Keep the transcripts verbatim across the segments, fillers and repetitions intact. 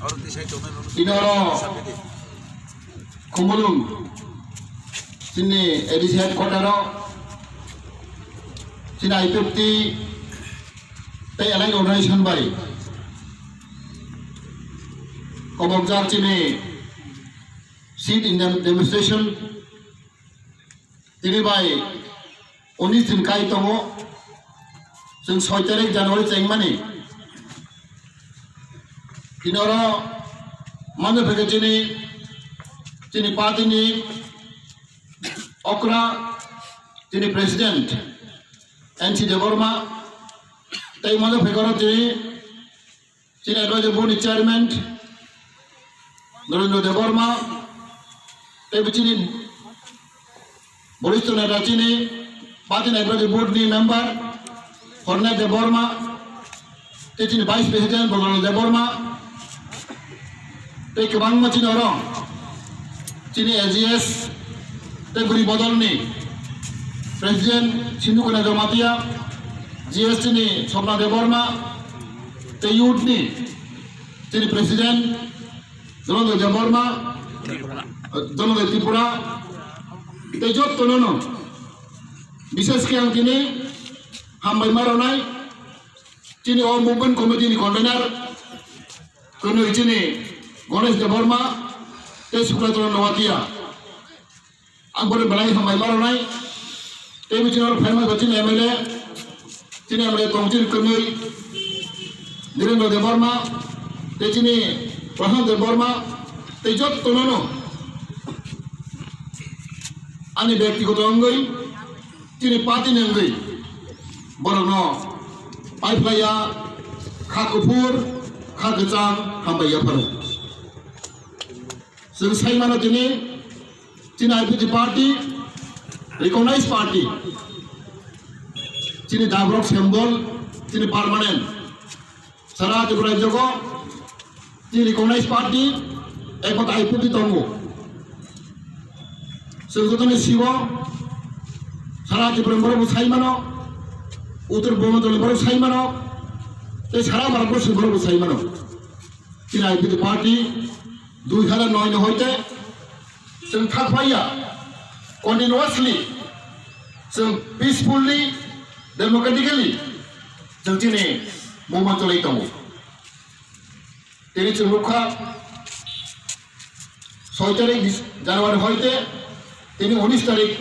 Inoro Khumulwng chini A D C headquarter o chini I P F T tei allied organization bai kobokjak chini sit in dem-, demonstration tini bai unis din kai tongo, chwng soi tarik January chengmani. Tini oro mano phege chini, chini party ni okra, chini president N C Debbarma, tei mano phege oro chini chini advisory board ni chairman Narendra Debbarma, tei bo chini boristo neta chini party ni advisory board ni member Horne Debbarma, tei chini vice president Bogolal Debbarma, tei kwbangma chini oro chini A G S tei bwrwi bodol ni president Sindhu Kanya Jamatia, G S T ni Swapna Debbarma, tei youth ni chini president Dhananjay Debbarma, Dhananjay Tripura, tei jotto no no bishesh khe ang tini hambai ma rwnai chini o movement committee ni convener kwnwi chini Ganesh Debbarma tei Subrata Noatia. Ang bono belai hambai ma rwnai. Tei bisingo phai ma chini M L A, chini M L A tong chini kwnwi Dhirendra Debbarma, tei chini Prashant Debbarma, tei jotto no no ani byaktigoto wngwi chini party ni wngwi borokno paiphlaiya kha kuphur kha kwchang hambai yapharo. Chwng sai mano tini, chini I P T party, recognized party, chini dabrok symbol, chini permanent. Sara Tripura jogo, chini recognized party, ekmat I P T tongo. Chwng jotoni sigo, sara Tripura borok bo sai mano, Uttor Bumandal borok sai mano, tei sara Bharat borok sai mano. Chini I P T party dui hazar noi ni hoite chwng thak phaiya, continuously chwng peacefully, democratically chwng chini movement cholai tongo. Tini chwng nukha soi tarik January hoite tini unis tarik,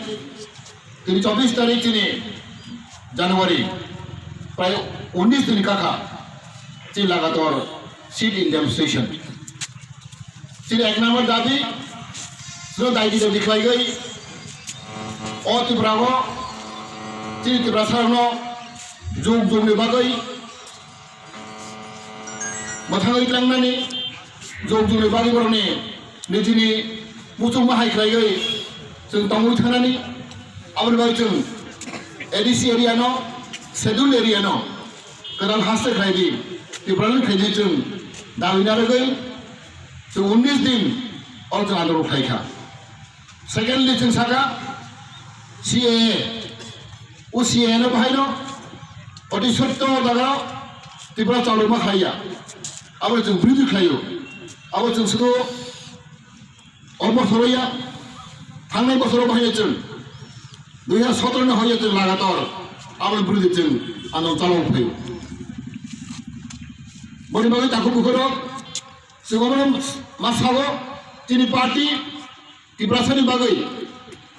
tini chobbish tarik chini January, prai unis din kakha chini lagatar sit-in demonstration. Chini ek number dabi, chwng daidi dabi khlaigwi o Tripura o chini Tiprasa rokno jug jug ni bagwi mwthangwi tlangnani, jug jug ni bagwi borokni nijini muchungma hai khlaiwi chwng tongwi thangnani. Aboni bagwi chwng A D C area no, schedule area no kwtal haste khlai di, Tipraland khlai di chwng dawi narwgwi chwng unis din oro chwng andolon khlai kha. Secondly, chwng saka C A A, o C A A no bahaino oti sotto jaga Tripura chalokma khlaiya, abo chwng birodhi khlaio, abo chwng sudu o bosoro ya, thangnai bosoro bahaino chwng dui hazar sotoro no hoya chwng lagatar abo birodhi chwng ano chalok phaio. Boni bagwi takhuk bukhurok chwng obono ma sago chini party Tiprasani bagwi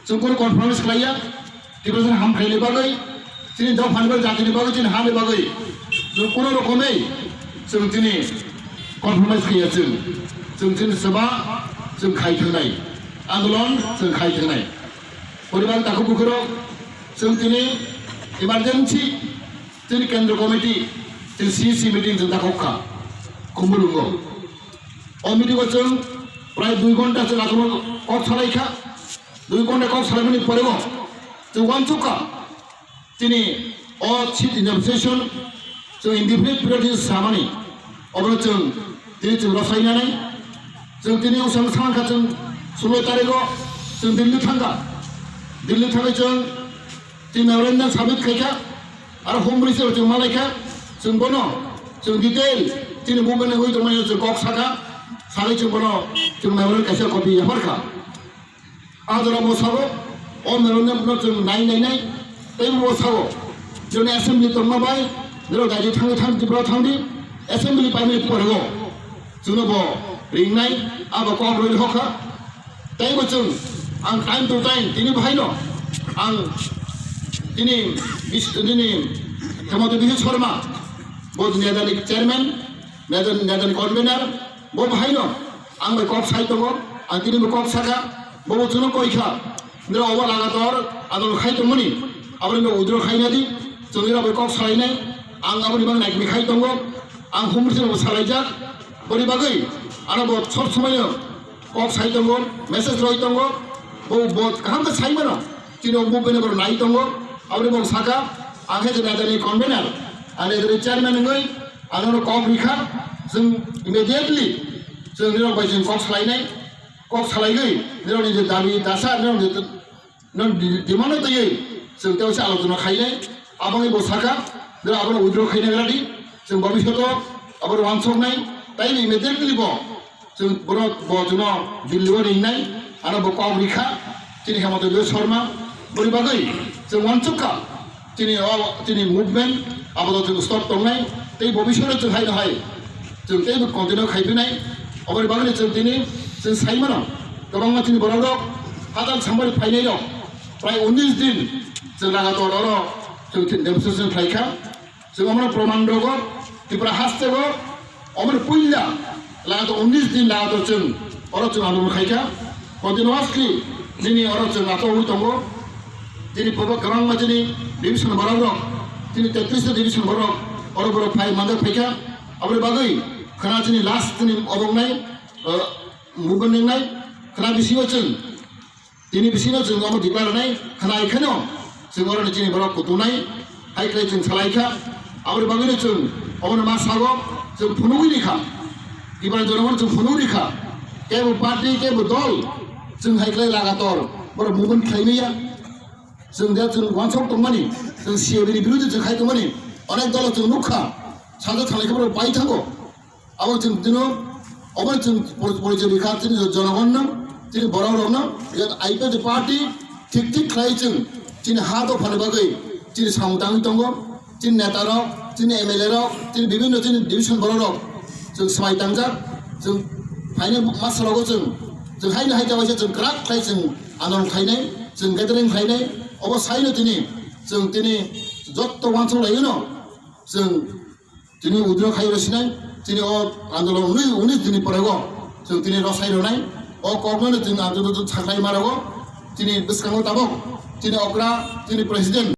chwng kunu compromise khlaiya, Tiprasani hamkhaini bagwi, chini dophani bagwi, jatini bagwi, chini hani bagwi chwng kunu rokomwi chwng chini compromise khaiya chwng. Chwng chini swba chwng khai thangnai, andolon chwng khai thangnai. Poribar takhuk bukhurok chwng tini emergency chini kendra committee, chini C C meeting chwng dakhok kha, Khumulwngo. O meeting o chwng prai dui ghonta chwng achomno kok salai kha. Dui ghonta kok salaimani porebo chwng uansuk kha, chini o sit-in demonstration chwng indefinite period hinwi samani, obono chwng tini chwng rwchapnai. Chwng tini usang sankha chwng sulo tarigo chwng Delhi thangkha. Delhi thangwi chwng tini memorandum submit khaikha. Aro Home Minister chwng malaikha, chwng bono chwng detail chini movement ni wi tongmani chwng kok sakha, Thangwi chwng bono chwng memorial kaisa copy yapharkha. A jora bo sago, o memorial no chwng nai nai nai, tei bo sago, joni assembly tongma bai, nirok daidi thangwi thang Tripura thangdi, assembly paimani pore go. Chwngno bo ringnai, abo kok rwini hokha. Tei bo chwng, ang time to time, tini bahaino, ang tini bis-, tini Hemant Biswa Sarma, bo Nedani chairman, Nedani, Nedani convener, bo bahaino, ang bai kok sai tongo, ang tini bo kok saka, bo bo chwngno koi kha, nira obo lagator, adol khai tongmani, aboni no withdraw khaina di, chwng nira bai kok salainai, ang aboni bang naikni khai tongo, ang humri chwngno salaijak, boni bagwi, ano bo sob somoino, kok sai tongo, message roi tongo, bo, bo kaham khe sai mano, chini o movement borok nai tongo, aboni bo saka, ang khe je Nedani convener, ang Nedani chairman wngwi, ang no kok rikha, chwng immediately, chwng nirok bai chwng kok salainai, kok salaigwi, nirokni je dabi dasa, nirok je Nang di-, demand no twiwi chwng tei waisa alochona khainai, aboni bo saka, nang abono withdraw khaina gra di, chwng bobishoto abono wansoknai, tei immediately bo chwng bono bo chwngno Delhi o ringnai, ano bo kok rikha, chini Hemant Biswa Sarma, boni bagwi chwng wansukha, chini o, chini movement, abono chwng stop tongnai, tei bobishoto chwng haino hai, chwng tei bo continue khaiphinai, aboni bagwi chwng tini chwng saimano, kwbangma chini borok rok, hatal samari phainai rok, Prai unis din chwng lagator oro chwng thin demonstration khlai kha. Chwng omono proman rogo Tripura haste go omono puila lagator unis din lagator chwng oro chwng andolon khai kha. Continuously nini oro chwng ato ui tongo. Chini pobo kwbangma chini division borok rok, chini tetris ta division borok oro borok phai manjak phai kha. Aboni bagwi khwna chini last chini oboknai, uh, movement wngnai khwna bisingo chwng Tini bisingo chwng omo declare rwnai khwnai kheno chwng oroni chini borok kutunai hai khlai chwng salai kha. Aboni bagwino chwng omono ma sago chwng phunugwi rikha. Tripura jonogon chwng phunugwi rikha. Kebo party, kebo dol chwng hai khlai lagator borok movement khlai maya. Chwng de chwng wansok tongmani, chwng C A B ni birodhi chwng khai tongmani onek dolo chwng nukha. Sajak salai khe borok pai thango. Abo chwng tino, obo chwng por-, porichoi rikha chini jonogonno, chini borok rokno, je I P F T party thik thik khlai chwng chini ha dophani bagwi chini samung tangwi tongo, chini neta rok, chini M L A rok, chini bibhinno chini division borok rok chwng swmai tangjak, chwng phaini masa rogo chwng, chwng haino hai ta waisa chwng kwrak khlai chwng andolon khlainai, chwng gathering khlainai, obo saino tini chwng tini jotto wansuk laino chwng Tini withdraw khai rw sinai, tini o andolon uni, uni tini pore go. Chwng tini rosai rwnai, o kokno tini andolon chwng sakhlai ma rogo. Tini bwskango tabok, tini okra, tini president,